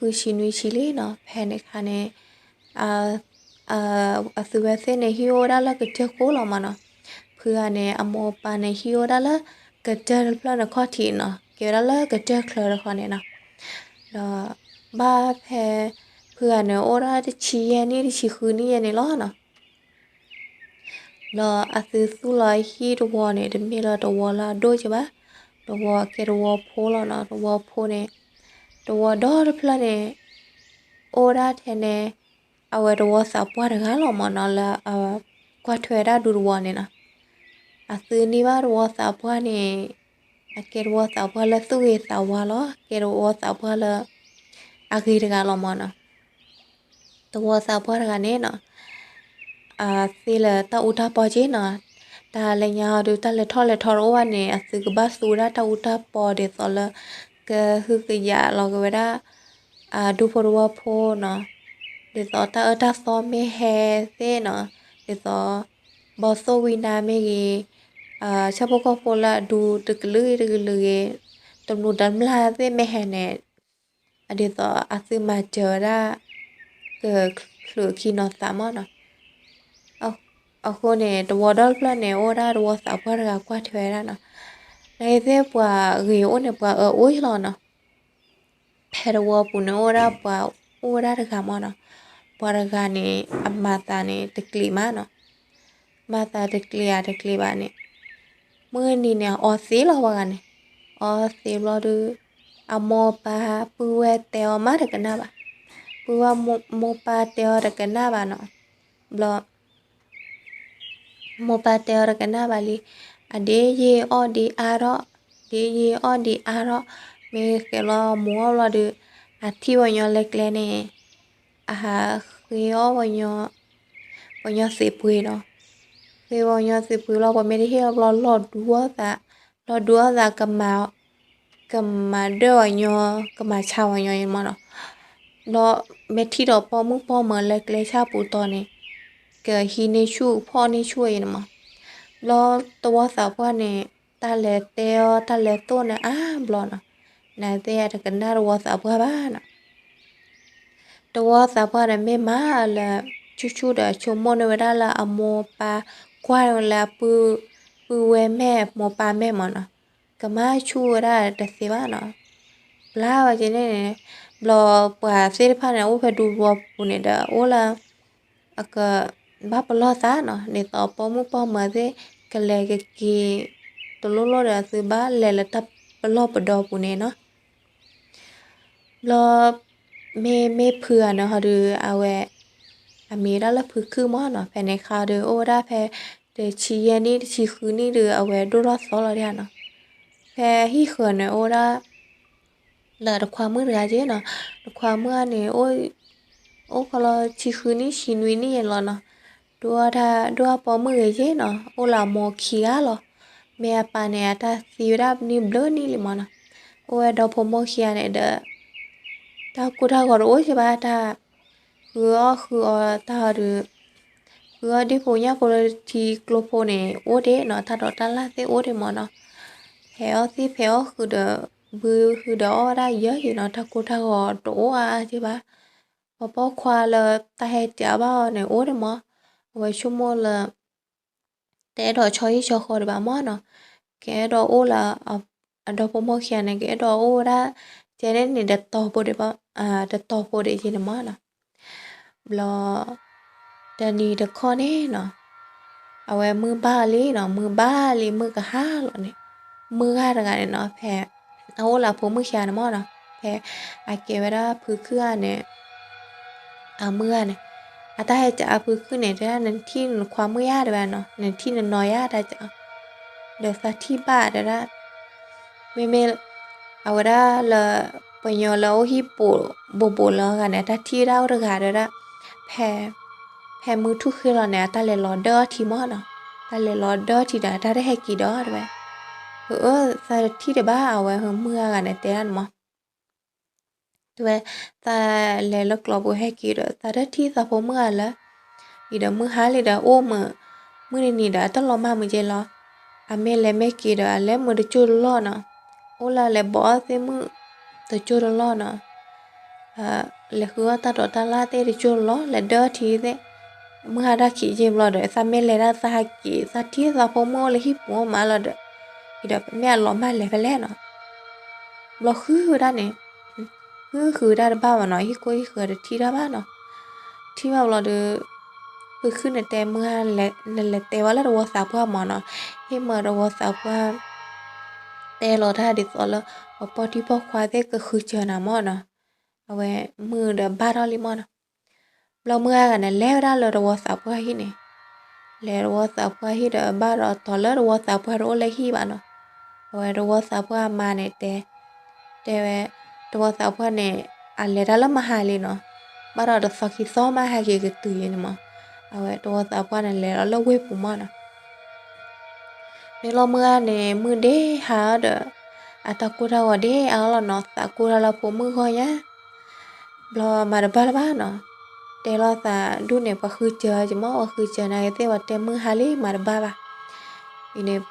ဖုဆံနွံဆံလံနီၤ. ဖဲန့ၣ်အခါန့ၣ် အသုဝဲသ့ၣ်န့ၣ် ဟံၣ်အိၣ်ဝဲဒၣ်လၢကစၢၢ်ခိၣ်လီၤမၢ်နီၤ. ဖုဂၤန့ၣ် အမိၢ်အပၢ်န့ၣ် ဟံၣ်အိၣ်ဝဲဒၣ်လၢကစၢၢ်တဖျၢၣ်န့ၣ်ခီၣ်ထံးနီၤ, ကဲဝဲဒၣ်လၢကစၢၢ်ချၢတခီန့ၣ်နီၤ. ဒီးဘၣ်ဖဲ ဖုဂၤန့ၣ် အိၣ်ဒၣ်တဆံယဲၢ်နံၣ် တဆံဃုနံၣ်ယဲၢ်န့ၣ်လီၤနီၤ. ဒီးအသုသူၣ်လီၤဟံၣ်တဝီန့ၣ် တမ့ၢ်လၢတဝီလၢအဒိၣ်ကဲဘၣ်, တဝီကဲတဝီဖိလီၤနီၤ. တဝီဖိန့ၣ် တဝီဒီတဖျၢၣ်န့ၣ် အိၣ်ဒၣ်ထဲန့ၣ် အဝဲတဝီသးပှၢ်တဂၤလီၤမၢ်နီၤ, လၢအကွၢ်ထွဲဒၣ်ဒူတဝီန့ၣ်နီၤ. အသုန့ၢ်ဘၣ်တဝီသးပှၢ်န့ၣ် အကဲတဝီသးပှၢ်လၢသူၣ်ဂ့ၤသးဝါလီၤ, ကဲတဝီသးပှၢ်လၢ အဂ့ၤတဂၤလီၤမၢ်နီၤ. တဝီသးပှၢ်တဂၤန့ၣ်နီၤ အသ့လၢတၢ်အူတၢ်ပီက့နီၤ. တၢ်လၢညါအီၤဒုး တၢ်လဲၤထီၣ်လဲၤထီတအိၣ်ဘၣ်န့ၣ် အသုကဘၣ်သူဝဲဒၣ်တၢ်အူတၢ်ပီဒ်သိးလၢ ကဟုကယာ်လီၤက့ၤဝဲဒၣ် အဒူဖိတဝီဖိနီၤ. ဒ်သိးတၢ်အၢတၢ်သီမ့ၢ်ဟဲသ့ၣ်နီၤ, ဒ်သိး ဘီသိၣ်ဝံနါမ့ၢ်ဂ့ၤ, ဆၣ်ဖိကီၢ်ဖိလၢအဒူတကလုာ်ဂ့ၤတကလုာ်ဂ့ၤ, တမျိးတမျာ်သ့ၣ်မ့ၢ်ဟဲန့ၣ် ဒ်သိးအသုမၤစၢၤဝဲဒၣ် ကချုးခံနီၤသးမၢ်နီၤ. အဃိန့ၣ် တဝီဒီတဖျၢၣ်န့ၣ် အိၣ်ဒၣ်တဝီသးပှၢ်တဂၤကွၢ်ထွဲဝဲဒၣ်နီၤ. နာ်သက့ ပှၤဂ့ၤအိၣ်န့ၣ် ပှၤအၢအိၣ်လီၤနီၤ. ဖဲတဝီပူၤန့ၣ် အိၣ်ဝဲဒၣ်ပှၤအိၣ်ဝဲဒၣ်တဂၤမၢ်နီၤ. ပှၤတဂၤန့ၣ် အမၤသးန့ၣ်တကျံးမးနီၤ. မၤသးတကျံးဧါတကျံးဘၣ်န့ၣ် မုၢ်နံၤန့ၣ် အီသံးလီၤပှၤဂၤန့ၣ်. အီသံးဘျီဒုး အမိၢ်ပၢ်ပုၢ်ဝဲၢ်တဲအီၤမးတကနၣ်ဘၣ်. ပုၢ်ဝဲၢ်မိၢ်ပၢ်တဲအီၤတကနၣ်ဘၣ်နီၤ. ဘျီ မိၢ်ပၢ်တဲအီၤတကနၣ်ဘၣ်လံ. အဒ်ယ့ၢ်အီၣ်ဒံးအါထီၣ်, ဒ်ယ့ၢ်အီၣ်ဒံးအါထီၣ်, မ့ၢ်ဃဲၤလီၤမူၤအီၣ်ဘျီဒုး အထံၣ်ပှၤညီလဲၤကျဲန့ၣ် အဟးဃ့အီၣ်ပှၤညီသံးပှ့ၤနီၤ. ဃ့ပှၤညီသံးပှ့ၤလီၤ ပှၤမ့ၢ်တဟ့ၣ်အီၤဘျီ လီၤဒူအီၣ်သး, လီၤဒူအီၣ်သး ကမၤဒၢၣ်ပှၤညီ, ကမၤဆါပှၤညီအံၤမၢ်နီၤ. ဘျီမ့ၢ်ထံၣ်ဒီးပိာ်မုၣ်ပိာ်မၢၤလၢကျဲဆၣ်ပူၤတီၤန့ၣ် ကဟံးန့ၢ်ဆူၣ်ဖီၣ်န့ၢ်ဆူၣ်အံၤန့ၣ်မၢ်. ဘျီတဝီသးပှၢ်န့ၣ် တၢ်လဲၤတဲအီၤ တၢ်လဲၤသိၣ်န့ၣ်အါဘျီနီၤ. နာ်သက့ အတကနၣ်တဝီသးပှၢ်ဘၣ်နီၤ. တဝီသးပှၢ်န့ၣ် မ့ၢ်မၤလၢ ဆူၣ်ဆူၣ်ဒီး ဆိကမိၣ်န့ၢ်ဝဲဒၣ်လၢအမိၢ်ပၢ် ကွၢ်လၢ ပုၢ်ဝဲၢ်မဲာ် မိၢ်ပၢ်မဲာ်မၢ်နီၤ, ကမၤဆူၣ်ဝဲဒၣ်တသ့ဘၣ်နီၤ. ဘျါဝဲက့န့ၣ်န့ၣ် ဘျီပှၤသ့ၣ်တဖၣ်န့ၣ် အိၣ်ဖဲဒူသဝီပူၤန့ၣ်ဒီး အိၣ်လၢ အက ဘၣ်ပလီၢ်သးနီၤ, ဒ်သိးပိာ်မုၣ်ပိာ်မၢၤသ့ၣ် ကလဲၤကက့ၤ တလိၣ်လိၣ်ဒီး အသုဘၣ်လဲၤလၢတၢ်ပလီၢ်ပဒီပူၤန့ၣ်နီၤ. ဘျီ မ့မ့ၢ်ဖုဂၤန့ၣ်ဟီဒီး အဝဲ အမံၤဝဲဒၣ်လၢဖုခုၣ်မၢ်နီၤ. ဖဲန့ၣ်အခါဒီး အိၣ်ဝဲဒၣ်ဖဲ တဆံယဲၢ်နံၣ် တဆံဃုနံၣ်ဒီး အဝဲဒိၣ်ထီၣ်သီလီၤဒၣ်နီၤ. ဖဲဟံၣ်ဃၢၤန့ၣ် အိၣ်ဝဲဒၣ် လၢတခွါမုၣ်တဂၤက့နီၤ. တခွါမုၣ်န့ၣ် အိၣ်ခီလီၤ ဆံဃုနံၣ် ဆံနွံနံၣ်ယဲလီၤနီၤ. ဒိၣ်တၢ် ဒိၣ်တၢ်ပိာ်မုၣ်ဂ့ၤက့နီၤ, အိၣ်လၢအမိၢ်ခံဂၤလီၤ. မ့ၢ်အပၢ်န့ၣ် အတၢ်သံဝဲဒၣ်နံၣ်ဘျုးနံၣ်လံမၢ်နီၤ. အိၣ်ဝဲဒီဖိမိၢ်ခံဂၤန့ၣ်ဒီး တၢ်ကိၢ်တၢ်ဂီၤတအိၣ်က့ဘၣ်, တၢ်ဃုအီၣ်ဃုအီတၢ်ဒီး ဃုအီၣ်ဒ့ၣ်ဖိညၣ်ဖိလၢထံကျိဖိန့ၣ် အိၣ်ဒံးနီၤ, တၢ်ဒိးတၢ်လၢ်သ့ၣ်အိၣ်ဒံးမၢ်နီၤ. ဖဲအီၣ်သ့ၣ်ဖဲအီၣ်ဃုာ်ဒီး ဘုဃုာ်ဒီးအီၣ်ဝဲဒၣ်ယဲၢ်က့နီၤ, တၢ်ကိၢ်တၢ်ဂီၤတအိၣ်အါအါက့ဘၣ်. ပှၤပိာ်ခွါလၢတၢ်ဟဲစးဘၣ်အီၤန့ၣ် အိၣ်ဒံးမၢ်, အဝဲဆိကမိၣ်လၢ တအဲၣ်ဒိးဆီဟံၣ်ဆီဃီဒံးဘၣ်မၢ်နီၤ. ကအဲၣ်ဒိးအိၣ်လၢ အဒီဖိမိၢ်ခံဂၤန့ၣ် ကအဲၣ်ဒိးအိၣ်ဝဲဒၣ် ကဲန့ၣ်န့ၣ် တတီၤဖိဒံးဘၣ်, တတီၤဖိဒံးက့န့ၣ်မၢ်နီၤ. ဘျီ တနံၤတခီန့ၣ်နီၤ, အဝဲမုၢ်ဘၣ်လံနီၤ, မုၢ်ဘၣ်လံ မုၢ်ကဟါလီၤန့ၣ်, မုၢ်ဂၤတဂၤန့ၣ်နီၤ, ဖဲ အအိၣ်လၢအဖိမုၣ်ခံဂၤန့ၣ်မၢ်နီၤ, ဖဲအကဲဝဲဒၣ်ဖုခုၣ်ဂၤန့ၣ် အမုၢ်ဂၤန့ၣ်, အတၢ်ဟဲစးအဖုခုၣ်န့ၣ် တဲဒၣ် နထံၣ်နခွါမုၣ်ယါတဲဝဲနီၤ, နထံၣ်နနီၤယါတၢ်စး, ဒီးသးထံၣ်ဘၣ်တဲဒၣ်, မ့မ့ၢ် အဝဲဒၣ်လၢ ပှၤကညီလၢအအိၣ်ဟံၣ်ပိာ်ဘိးဘိးလၢအဂၤန့ၣ် အတၢ်ထံၣ်ဝဲဒၣ်အိၣ်တဂၤတဲဒၣ်, ဖဲ ဖဲမုၢ်ထူၣ်ဃ့လီၤန့ၣ် အတၢ်လဲၤလီၤဒၢၣ်အီထံမၢ်နီၤ, တၢ်လဲၤလီၤဒၢၣ်အီထံဒီး အတၢ်တဟဲက့ၤဒီးတဲဝဲ, အၢ သးတထံၣ်တဘၣ် အဝဲမုၢ်ဂၤဂၤန့ၣ်တဲဒၣ်န့ၣ်မၢ် တဲဝဲ, သးလဲၤလၢကျီပူၤဟဲက့ၤဒီး သးတထံၣ်သးဖိမုၣ်ဂၤလၢၤ, အံၤဒီးမုၢ်ဟါလံဒီးအိၣ်မုာ်, မုၢ်တနံၤဒီးအတၢ်လီၤမၢ်မုာ်ကဲလီၤ, အမ့ၢ်လဲၤမ့ၢ်က့ၤဒီး အလဲၤမုာ်တကၠိၢ်တလီၢ်နီၤ, အိၣ်လၢလဲၤဘီးအီၣ်သ့ၣ်မုၣ်တကၠိၢ်တလီၢ်နီၤ, လဲၤဃုအီၣ်တၢ်ဒိးတၢ်လၣ်သ့ၣ်တကၠိလီၤ, လဲၤဒၢထံသ့ၣ်, မုၢ်ဟါတၢ်ခံးက့ဘျီဒီး သးမ့ၢ်လဲၤဒၣ်သးဟဲက့ၤ သးထံၣ်သးဖိမုၣ်အိၣ်လၢဟံၣ်ပူၤမးလီၤဒီး, အံၤဒီးမ့ၢ်အလီၤမၢ်လဲၤဖဲလဲၣ်နီၤ. ဘျီဃုဝဲဒၣ်န့ၣ်, ဃုဃုဝဲဒၣ်တဘၣ်ဘၣ်နီၤ, ဟံၣ်ခိၣ်ဟံၣ်ဃၢၤတထံၣ်တၢ်ဘၣ်နီၤ. ထံၣ်ဘၣ်ဘျီဒီး ဖုခုၣ်န့ၣ်တဲမုၢ်ဟါ, နလဲၤတဲဘၣ်လၢတဝီသးပှၢ်မးနီၤ, ဟ့ၣ်မၢတဝီသးပှၢ် တဲလီၤတၢ်ဒ်သိးလၢ ပှၤပီၢ်ထံပီၢ်ခွါသ့ၣ်ကဃုစၢၤနၤမးနီၤ. အဝဲမုၢ်ဒီးဘၣ်ထီၣ်လံမးနီၤ. ဘျီမုၢ်အါဂၤန့ၣ် လဲၤဝဲဒၣ်လၢတဝီသးပှၢ်ဟံၣ်န့ၣ်, လဲၤတဝီသးပှၢ်ဟံၣ်ဒီးဘၣ်ဒီးတီၤလၢတဝီသးပှၢ်တအိၣ်လၢဟံၣ်ဘၣ်နီၤ. အဝဲတဝီသးပှၢ်အမါန့ၣ်တဲ, တဲဝဲ, တဝီသးပှၢ်န့ၣ် အလဲၤတၢ်လၢမဟါလံနီၤ, ဘၣ်ဒီးတသီခံသီမးဟဲက့ၤကတုၤယဲန့ၣ်မး, အဝဲတဝီသးပှၢ်န့ၣ် လဲၤလီၤလၢဝ့ၢ်ပူၤမးနီၤ. မ့ၢ်လီၤမုၢ်အါန့ၣ် မုၢ်ဒ့ဟါဒီး အတၢ်ကိၢ်တၢ်ဂီၤဒ့အါလီၤနီၤ, သးကိၢ်တၢ်လၢဖိမုၣ်ဂီၢ်ညါ. ဘျီမၤတဘၣ်လၢၤဘၣ်နီၤ, တဲလီၤသးဒူၣ်န့ၣ် ပှၤဃုစၢၤကမၢ်, ပှၤဃုစၢၤနၤကသ့ၣ် ပှၤတဲမုၢ်ဟါလံ မၤတဘၣ်ဘၣ်. အံၤန့ၣ်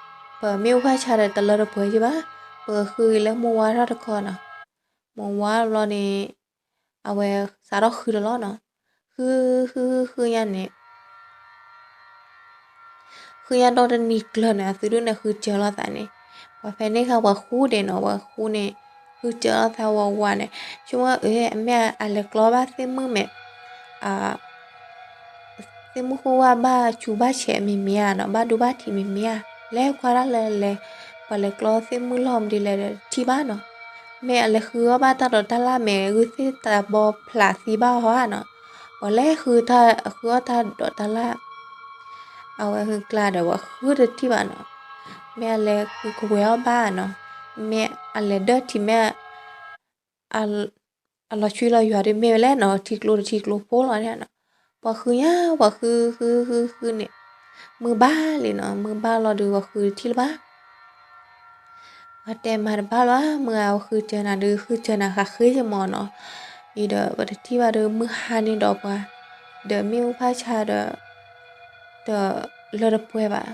ပမ့ၢ်အိၣ်ဖၣ်ဆါဒီးတလၢတပှဲၤယဘၣ်, ပဃုဂ့ၤလၢမိၢ်ဝါထီၣ်တခီနီၤ. မိၢ်ဝါဘျီန့ၣ် အဝဲစးထီၣ်ဃုတလီၤနီၤ, ဃုဃုဃုဃုညါန့ၣ် ဃုညါဒီတနံၤကျၢၤန့ၣ် အသုဒူၣ်န့ၣ်ဃုစၢၤလိာ်သးန့ၣ်, ပှၤဖဲန့ၣ်ခါပှၤဃူဒဲးနီၤ, ပှၤဃူန့ၣ် ဃုစၢၤလိာ်သးဝးဝးန့ၣ်, ဆိကမိၣ်အၢ အမ့ၢ်အလဲၤကျီဘၣ်သ့ၣ်မုၣ်မဲာ်, သ့ၣ်မုၣ်ဃိၣ်ဝါဘၣ်ဆူးဘၣ်ဆဲးမံၤမံၤဧါနီၤ, ဘၣ်ဒူဘၣ်ထံးမံၤမံၤဧါ, လဲၤကွၢ်ဒၣ်လၢလဲၤ, ပှၤလဲၤကျီသ့ၣ်မုၣ်လီၢ်မနုၤလဲၣ်ဒီးတထံၣ်ဘၣ်နီၤ, မ့ၢ်အလဲၤဃုအီၣ်ဘၣ်တၢ်ဒိးတၢ်လၣ်မဲာ် ဂုၢ်သ့ၣ်တၢ်ဘီဖျးသံဘၣ်ဟီဧါနီၤ, ပှၤလဲၤဃုတၢ်ဃုအီၣ်တၢ်ဒိးတၢ်လၣ် အဝဲဟုကျါဒီးပှၤဃုတထံၣ်ဘၣ်နီၤ, မ့ၢ်အလဲၤဃုကဝဲၤအီၣ်ဘၣ်နီၤ, မ့ၢ်အလဲၤဒၢထံးမ့ၢ် အလီၤဆွံလီၤယွၤဒုးမ့ၢ်ဝဲလဲၣ်နီၤ, ထံကျိတထံကျိဖိလီၤန့ၣ်နီၤ, ပှၤဃုညါ ပှၤဃုဃုဃုဃုန့ၣ်, မုၢ်ဘၣ်လံနီၤ, မုၢ်ဘၣ်လီၤဒုးပှၤဃုတထံၣ်လၢၤဘၣ် ပှၤတဲမၤတဘၣ်လၢၤဘၣ်, မုၢ်အါ ပှၤဃုစၢၤနၤဒုး ဃုစၢၤနၤဃးဃ့ယမီၤနီၤ, အံၤဒီးပတထံၣ်ဘၣ်ဒုး မုၢ်ဟါန့ၣ်ဒီးပှၤ, ဒီးမ့ၣ်အူဖၣ်ဆါဒီး ဒီးလၢတပှဲၤဘၣ်,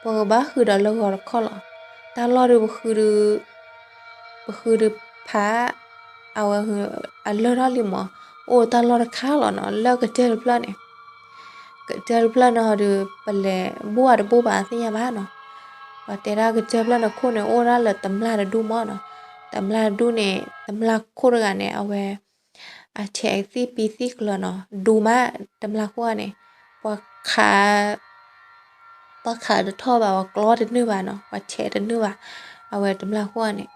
ပကဘၣ်ဃုဒီးလၢဂီၤတခီလီၤ, တၢ်လီၢ်ဒုးပဃုဒုး ပဃုဒုးဖး အဝဲ အလၢၢ်ထီၣ်လံမး, အိၣ်တၢ်လီၢ်တခါလီၤနီၤ, လၢကစၢၢ်တဖျၢၣ်န့ၣ်, ကစၢၢ်တဖျၢၣ်န့ၣ်ဟီဒုး ပလဲၤဘိၣ်အတဘိၣ်ဘၣ်သ့ၣ်ညါဘၣ်နီၤ, ပှၤတဲဒၣ်ကစၢၢ်တဖျၢၣ်န့ၣ်ခိၣ်န့ၣ် အိၣ်ဒၣ်လၢတမျၢ်တဒူၣ်မးနီၤ, တမျၢ်တဒူၣ်န့ၣ် တမျၢ်ခိၣ်တဂၤန့ၣ် အဝဲ အဆဲးသံၣ်ပံသံၣ်ကျၢၤနီၤ, ဒူမး တမျၢ်ခိၣ်န့ၣ်, ပှၤခး ပှၤခးတထီၣ်ဘၣ်, ပှၤကျီတနုာ်ဘၣ်နီၤ, ပှၤဆဲးတနုာ်ဘၣ်, အဝဲတမျၢ်ခိၣ်န့ၣ်,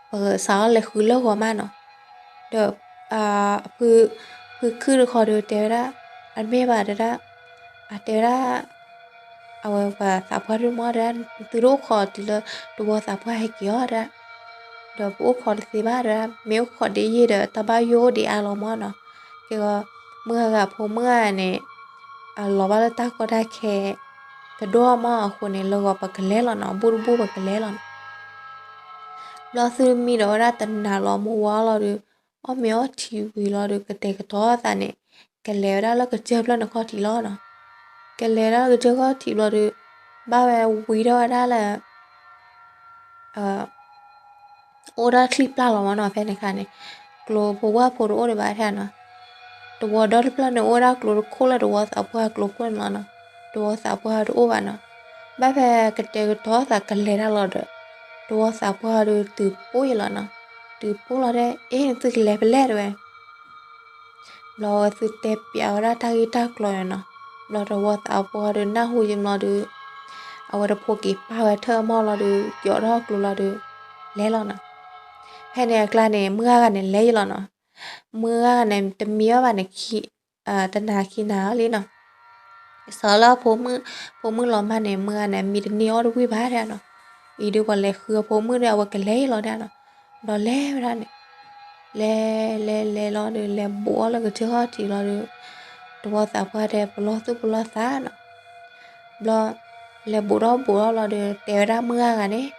ပကစးထီၣ်လဲၤဃုလၢဂီၤမးနီၤ, ဒီး ဖုခုၣ်တခီဒီးတဲဝဲဒၣ်, အမ့ၢ်ဘၣ်တဲဒၣ်, အတဲဝဲဒၣ် အဝဲပှၤသးပှၢ်ဒုၣ်မးတဲဒၣ်, သုတအိၣ်ခိးတုၤလၢတဝီသးပှၢ်ဟဲက့ၤအီၤတဲဒၣ်, ဒီးပအိၣ်ခိးတသ့ဘၣ်တဲဒၣ်, မ့ၢ်အိၣ်ခိးဒ်ယဲၢ်ဒီး တၢ်ဘၣ်ယိၣ်အိၣ်ဒံးအါလီၤမးနီၤ, ကဲဂီၤ မုၢ်ဂၤဂၤဖိမုၣ်ဂၤန့ၣ် အလီၤဘၣ်လၢတၢ်ကီတၢ်ခဲ ကဒိၣ်မးအဃိန့ၣ် လၢဂီၤပကလဲၤလီၤနီၤ, ဘူၣ်တဘူၣ်ပကလဲၤလီၤနီၤ. ဘျီသုမံဒီးဝဲဒၣ်တနၤလီၤ မုၢ်ဝါလီၤဒီး အီၣ်မ့ၤအီထံဝံၤလီၤဒီး ကတဲာ်ကတီၤသးန့ၣ် ကလဲၤဝဲဒၣ်လၢကစၢၢ်ဖျၢၣ်န့ၣ်ခီၣ်ထံးလီၤနီၤ. ကလဲၤဒၣ်လၢကစၢၢ်ခီၣ်ထံးဘျီဒီး ဘၣ်ဝဲဝံထီၣ်ဝဲဒၣ်လၢ အိၣ်ဒၣ်ချံပျၢ်လီၤမးနီၤ ဖဲန့ၣ်အခါန့ၣ်, ကျိဖိဝၣ်ဖိတအိၣ်ဒံးဘၣ်ထဲနီၤ. တဝီဒီတဖျၢၣ်န့ၣ် အိၣ်ဝဲဒၣ်ကျိတခိၣ်လၢတဝီသးပှၢ်ကျိခိၣ်န့ၣ်လီၤနီၤ. တဝီသးပှၢ်တအိၣ်ဘၣ်နီၤ. ဘၣ်ဖဲကတဲာ်ကတီၤသးကလဲၤတၢ်လီၤဒီး တဝီသးပှၢ်ဒုးတုၤပိၢ်ယဲလီၤနီၤ. တုၤပိၢ်လီၤဒီး အ့ နသုကလဲၤဖဲလဲၣ်တဲဝဲ ဘျီဝဲသုတဲပျးဝဲဒၣ်တၢ်ဂ့ၢ်တၢ်ကျိၤန့ၣ်နီၤ. ဘျီတဝီသးပှၢ်ဒုးနၢ်ဟူယံၤဘျီဒီး အဝဲတဖိးက့ၤပာ်ဝဲထၢၣ်အမီၢ်လီၤဒီး ယိးထီၣ်ကျိလီၤဒီး လဲၤလီၤနီၤ. ဖဲန့ၣ်အကျါန့ၣ် မုၢ်ဂၤဂၤန့ၣ် လဲၤယဲလီၤနီၤ. မုၢ်ဂၤဂၤန့ၣ် တမံအီၣ်ဘၣ်န့ၣ် တနၤခံနၤလီၤနီၤ. စးလၢဖိမုၣ်လီၤမၢ်န့ၣ် မုၢ်ဂၤန့ၣ် မံတန့ၢ်အီၣ်တဝံၣ်ဘၣ်ဒၣ်နီၤ. အံၤဒုးပှၤလဲၤဃုအဖိမုၣ်ဒီး အဝဲကလဲၤယဲလီၤဒၣ်နီၤ. ဘျီလဲၤဝဲဒၣ်န့ၣ် လဲၤ လဲၤ လဲၤလီၤဒီး လဲၤဘူးအီၣ်လၢကစၢၢ်ခီၣ်ထံးလီၤဒီး တဝီသးပှၢ်တဲပလီၢ်သူၣ်ပလီၢ်သးနီၤ. ဘျီ လဲၤဘူးထီၣ်ဘူးထီၣ်လီၤဒီး တဲဝဲဒၣ်မုၢ်ဂၤဂၤန့ၣ်,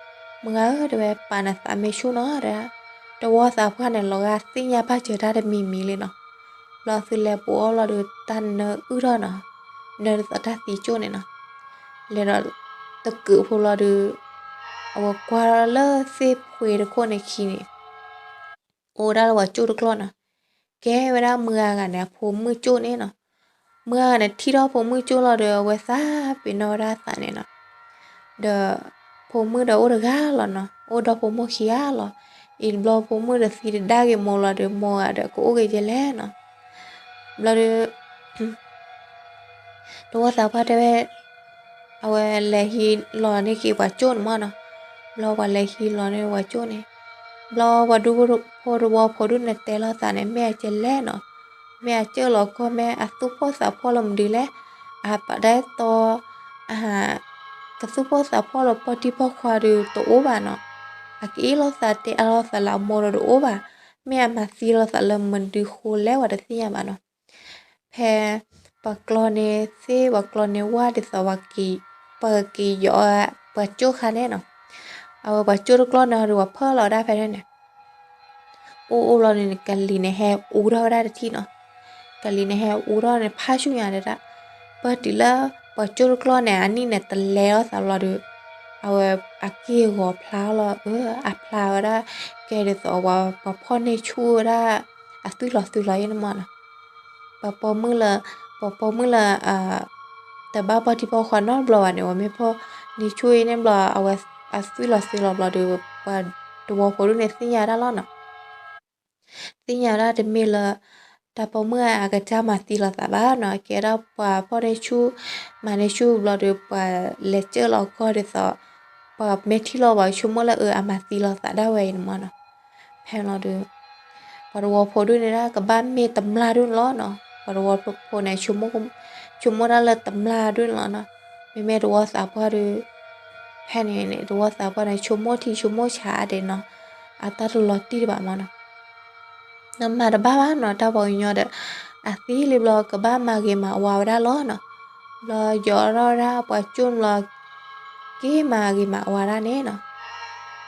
မုၢ်ဂၤဧၢ တဲဝဲ ပာ်နသးမ့ၢ်ဆူၣ်နီၤ တဲဒၣ်. တဝီသးပှၢ်န့ၣ် လီၤဂာ်သ့ၣ်ညါဘၣ်စၢၤတၢ်တမံၤမံၤလံနီၤ. ဘျီသုလဲၤဘူးအီၣ်လီၤဒီး တၢ်နၢအုၣ်ထီၣ်နီၤ. နၢဒ်သိးတၢ်သံကၠိၣ်န့ၣ်နီၤ. လဲၤဒီးတကုးဖိလီၤဒီး အဝဲကွၢ်လၢသ့ၣ်ဖှ့တခိၣ်န့ၣ်ခံန့ၣ် အိၣ်ဝဲဒၣ်လၢပှၤကၠိၣ်တကျီၢ်နီၤ. ကဲဝဲဒၣ်မုၢ်ဂၤဂၤန့ၣ် အဖိမုၣ်ကၠိၣ်န့ၣ်နီၤ. မုၢ်ဂၤဂၤန့ၣ် ထံၣ်ထီၣ်ဖိမုၣ်ကၠိၣ်လီၤဒီး အဝဲသးပ့ၤနီၣ်ဝဲဒၣ်အသးန့ၣ်နီၤ. ဒီး ဖိမုၣ်ဒီးအိၣ်တဂၤလီၤနီၤ, အိၣ်ဒီးဖိမိၢ်ခံဂၤလီၤ. အံၤတဘျီဖိမုၣ်ဒီးသံတဒါက့ၤမိၢ်လီၤဒီး မိၢ်ဂၤဒီးကအိၣ်က့ၤကဲလဲၣ်နီၤ. ဘျီဒီး တဝီသးပှၢ်တဲဝဲ အဝဲလဲၤဟံးလီၤန့ၢ်က့ၤပှၤကၠိၣ်န့ၣ်မၢ်နီၤ. ဘျီပှၤလဲၤဟံးလီၤန့ၢ်ပှၤကၠိၣ်န့ၣ်, ဘျီပှၤဒူဖိတဝီဖိဒူၣ်န့ၣ်တဲလီၤသးန့ၣ် မ့ၢ်အကဲလဲၣ်နီၤ, မ့ၢ်အကၢၣ်လီၤကီၢ် မ့ၢ်အသူၣ်ဖှီၣ်သးဖှီၣ်လၢမနုၤလဲၣ်, အပာ်ဒၣ်တီ အဟး ကသူၣ်ဖှီၣ်သးဖှီၣ်လၢပီၢ်တံၢ်ပီၢ်ခွါဒီး တအိၣ်ဘၣ်နီၤ. အကအ့ၣ်လိာ်သးတဲအါလိာ်သးလၢအမိၢ်ဒီးတအိၣ်ဘၣ်, မ့ၢ်အမၤသံလိာ်သးလၢမနုၤဃိလဲၣ် ပှၤတသ့ၣ်ညါဘၣ်နီၤ. ဖဲ ပှၤကျီန့ၣ်သ့ ပှၤကျီန့ၣ်ဝၢ်ဒ်သိး ပှၤက့ၤယီၤ ပှၤကၠိၣ်ခါန့ၣ်နီၤ. အဝဲပှၤကၠိၣ်တကျီန့ၣ်ဒီး ပှၤဖၢလီၤဒၣ်ဖဲန့ၣ်န့ၣ် အိၣ်အိၣ်လီၤန့ၣ် ကလံၤန့ၣ်ဟဲအူထီၣ်ဝဲဒၣ်တထံၣ်နီၤ. ကလံၤန့ၣ်ဟဲအူထီၣ်န့ၣ် ဖးဆူညါဒၣ်, ပၢၢ်တုၤလၢ ပှၤကၠိၣ်တကျီန့ၣ် အနံၣ်န့ၣ်တလဲၤလိာ်သးဘျီဒီး အဝဲအက့ၢ်ဂီၤဖျါလီၤ, အဖျါဝဲဒၣ် ကဲဒ်သိး ပှၤဖီၣ်န့ၢ်ဆူၣ်ဝဲဒၣ် အသွံၣ်လီၤသွံၣ်လီၤအံၤန့ၣ်မၢ်နီၤ. ပှၤပိာ်မုၣ်လၢ ပှၤပိာ်မုၣ်လၢ တဘၣ်ပီၢ်တံၢ်ပီၢ်ခွါနီတဘျီဘၣ်န့ၣ် ပှၤမ့ၢ်ဖီၣ်န့ၢ်ဆူၣ်အံၤန့ၣ်ဘျီ အဝဲအသွံၣ်လီၤသွံၣ်လီၤဘျီဒီး ပှၤတဝီဖိဒူၣ်န့ၣ်သ့ၣ်ညါဒၣ်လီၤနီၤ. သ့ၣ်ညါဒၣ်တမ့ၢ်လၢ တၢ်ပိာ်မုၣ်အကစၢ်မၤသံလိာ်သးဘၣ်နီၤ, ကဲဒၣ်ပှၤဖီၣ်န့ၢ်ဆူၣ် မၤန့ၢ်ဆူၣ်ဘျီဒီး ပှၤလဲၤကၢၣ်လီၤကီၢ်ဒ်သိး ပှၤမ့ၢ်ထံၣ်လိာ်ဘၣ်ဆိကမိၣ်လၢအအၢအမၤသံလိာ်သးဒၣ်ဝဲအံၤန့ၣ်မၢ်နီၤ. ဖဲန့ၣ်လီၤဒီး ပှၤတဝီဖိဒူၣ်န့ၣ်ဒၣ် ကဘၣ်မ့ၢ်တမျာ်ဒူၣ်န့ၣ်လီၤနီၤ. ပှၤတဝီဖိန့ၣ် ဆိကမိၣ်ဒၣ်လၢတမျာ်ဒူၣ်န့ၣ်လီၤနီၤ. မ့မ့ၢ်တဝီသးပှၢ်ဒီး ဖဲန့ၣ်န့ၣ် တဝီသးပှၢ်န့ၣ် ဆိကမိၣ်ထံဆိကမိၣ်ဆးအါဒဲးနီၤ, အတၢ်တလီၤတံၢ်တဘၣ်မၢ်နီၤ. နမၤတဘၣ်ဘၣ်နီၤ, တၢ်ပှၤကညီဒီး အသံလံဘျီ ကဘၣ်မၤဂ့ၤမၤဝါဝဲဒၣ်လီၤနီၤ. ဘျီယီၤထီၣ်ဝဲဒၣ်ပှၤကၠိၣ်ဘျီ က့ၤမၤဂ့ၤမၤဝါဒၣ်န့ၣ်နီၤ.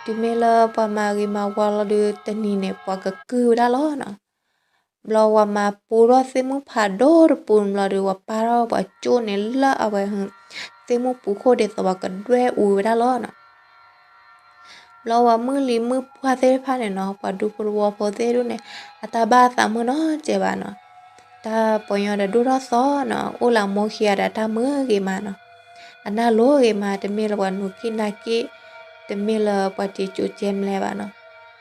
တုၤမ့ၢ်လၢပှၤမၤဂ့ၤမၤဝါလီၤဒီး တနံၤန့ၣ် ပှၤကကုၢ်ဝဲဒၣ်လီၤနီၤ. ဘျီပှၤမၤပူထီၣ်သ့ၣ်မုၣ်ဖးဒိၣ်တပူၤဘျီဒီး ပှၤပာ်ထီၣ်ပှၤကၠိၣ်န့ၣ်လၢအဝဲ သ့ၣ်မုၣ်ပူၤခိၣ်ဒ်သိးပှၤကဒွဲၣ်အူဝဲဒၣ်လီၤနီၤ. ဘျီပှၤမုၢ်လံၤမုၢ်ပှၢ်သ့ၣ်တဖၣ်န့ၣ်နီၤ, ပှၤဒူဖိတဝီဖိသ့ၣ်ဒူၣ်န့ၣ် အတၢ်ဘၣ်အသးမုၢ်နီတစဲးဘၣ်နီၤ. တၢ်ပှၤကညီဒီးဒိၣ်ထီၣ်သီနီၤ, အိၣ်လၢမိၢ်ခံဂၤဒီးတၢ်မုာ်ဂ့ၤမးနီၤ. အနၢ်လိၤဂ့ၤမး, တမ့ၢ်လၢပှၤနူၤက့နၢ်က့, တမ့ၢ်လၢပှၤတံၤကိၤကဲမလဲဘၣ်နီၤ.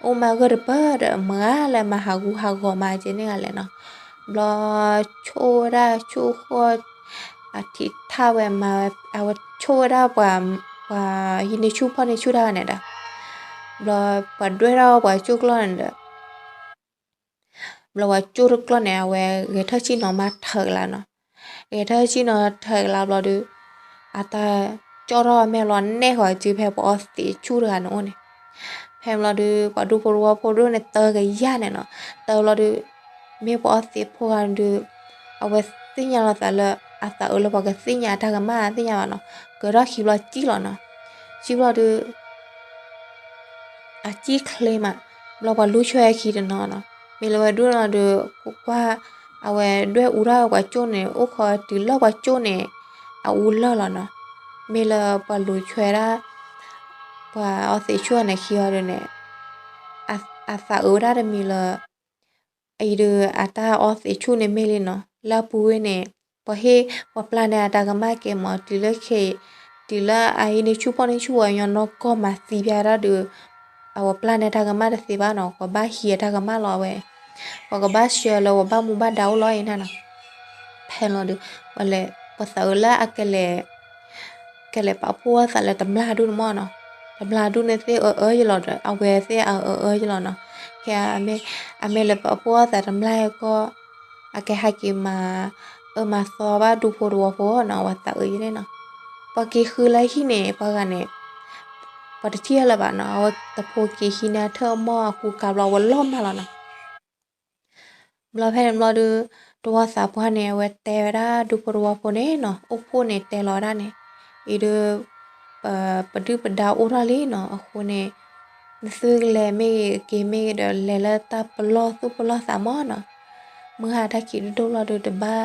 အိၣ်မးဂၢၢ်တပၢၢ်ဒီး မုၢ်ဂၤလၢမၤဟးဂူာ်ဟးဂီၤမးကဲန့ၣ်ဂၤလဲၣ်နီၤ. ဘျီဆိၣ်ဝဲဒၣ်ဆိၣ်ဃီၣ် အထံးထၣ်ဝဲမၤဝဲ အဝဲဆိၣ်ဝဲဒၣ်ပှၤ ပှၤဟံးန့ၢ်ဆူၣ်ဖီၣ်န့ၢ်ဆူၣ်တၢ်ဂၤန့ၣ်ဒီး ဘျီပှၤဒွဲၣ်ထီၣ်ပှၤကၠိၣ်ကျီၢ်န့ၣ်ဒီး ဘျီပှၤကၠိၣ်တကျီၢ်န့ၣ် အဝဲဂဲၤထၢၣ်ဆ့ၣ်နီၤမးထၢၣ်ကလးနီၤ. ဂဲၤထၢၣ်ဆ့ၣ်နီၤထၢၣ်ကလးဘျီဒီး အတၢ်ကၠီၣ်ထီၣ်မဲာ်လီၤ နဲၣ်ဃီၤစုဖဲပှၤအီသံးဆူၣ်တဂၤန့ၣ်အိၣ်န့ၣ်. ဖဲဘျီဒီး ပှၤဒူဖိတဝီဖိဒိၣ်န့ၣ် တၢကယၢ်န့ၣ်နီၤ. တၢဘျီဒီး မ့ၢ်ပှၤအီသံးဖိဂၤန့ၣ်ဒီး အဝဲသ့ၣ်ညါလီၤသးလၢ အသးအုးလၢပှၤကသ့ၣ်ညါအတၢ်ကမၣ်သ့ၣ်ညါဘၣ်နီၤ. ကဲထီၣ်ခံဘျီစံၣ်လီၤနီၤ. စံၣ်ဘျီဒီး အစံၣ်ချ့မး, ဘျီပှၤလူၤဆွဲခံတနီၤနီၤ. မ့ၢ်လၢဝဲဒူၣ်န့ၣ်လီၤဒီး ကွၢ် အဝဲဒွဲၣ်အူထီၣ်ပှၤကၠိၣ်န့ၣ် အိၣ်ခိးတုၤလၢပှၤကၠိၣ်န့ၣ် အအူလၢာ်လီၤနီၤ. မ့ၢ်လၢပှၤလူၤဆွဲဒၣ် ပှၤအီသံးဆူၣ်န့ၣ်ခံအီၤဒီးန့ၣ် အသးအုးဝဲဒၣ်တမံၤလၢ အအံၤဒီးအတၢ်အီသံးဆူၣ်န့ၣ်မ့ၢ်လံနီၤ. လၢအပူၤဝဲန့ၣ် ပှၤဟ့ၣ် ပှၤပျၢ်န့ၢ်အတၢ်ကမၣ်ကဲမး တုၤလၢခဲ တုၤလၢအဟံးန့ၢ်ဆူၣ်ဖီၣ်န့ၢ်ဆူၣ်ဝဲညီနီၢ်ကီၢ်မၤသံပျၢ်ဒၣ်ဒီး အဝဲပျၢ်န့ၢ်တၢ်ကမၣ်တသ့ဘၣ်နီၤ. ပှၤဘၣ်ဟံးအတၢ်ကမၣ်လီၤအဝဲ ပှၤကဘၣ်ဆှၢလၢပှၤဘၣ်မူဘၣ်ဒါအိၣ်လီၤအံၤန့ၣ်နီၤ. ဖဲလီၤဒီး ပှၤလဲၤ ပှၤသးအုးလၢအကလဲၤ ကလဲၤပာ်ဖှိၣ်အသးလၢတမျာ်ဒူၣ်န့ၣ်မၢ်နီၤ. တမျာ်ဒူၣ်န့ၣ်သ့ၣ်အၢအၢယလီၤဒီး အဝဲသ့ၣ်အအၢအၢယလီၤနီၤ. ခဲအမ့ၢ် အမ့ၢ်လဲၤပာ်ဖှိၣ်အသးတမျာ်ကီၢ် အကဟဲက့ၤမၤအၢမၤသီဘၣ်ဒူဖိတဝီဖိနီၤ ပှၤသးအုးယန့ၣ်နီၤ. ပှၤက့ၤဃုလၢဟံၣ်န့ၣ် ပှၤဂၤန့ၣ် ပှၤတထံၣ်လၢၤဘၣ်နီၤ. အဝဲတဖိက့ၤဟံးန့ၢ်အထၢၣ်အမီၢ်အကူကၤဘျီ အဝဲလီၤမၢ်လီၤနီၤ. ဘျီဖဲန့ၣ်ဘျီဒီး တဝီသးပှၢ်န့ၣ် အဝဲတဲဝဲဒၣ်ဒူဖိတဝီဖိန့ၣ်နီၤ အိၣ်ဖှိၣ်န့ၣ်တဲလီၤဝဲဒၣ်န့ၣ် အံၤဒီး ပဒုၣ်ပဒါအိၣ်ထီၣ်လံနီၤ အဃိန့ၣ် နသုကလဲၤမ့ၢ်ဂ့ၤ က့ၤမ့ၢ်ဂ့ၤဒီး လဲၤလၢတၢ်ပလီၢ်သူၣ်ပလီၢ်သးမၢ်နီၤ. မုၢ်ဟါတၢ်ခံးဒိၣ်ဒိၣ်ဘျီဒီးတဘၣ်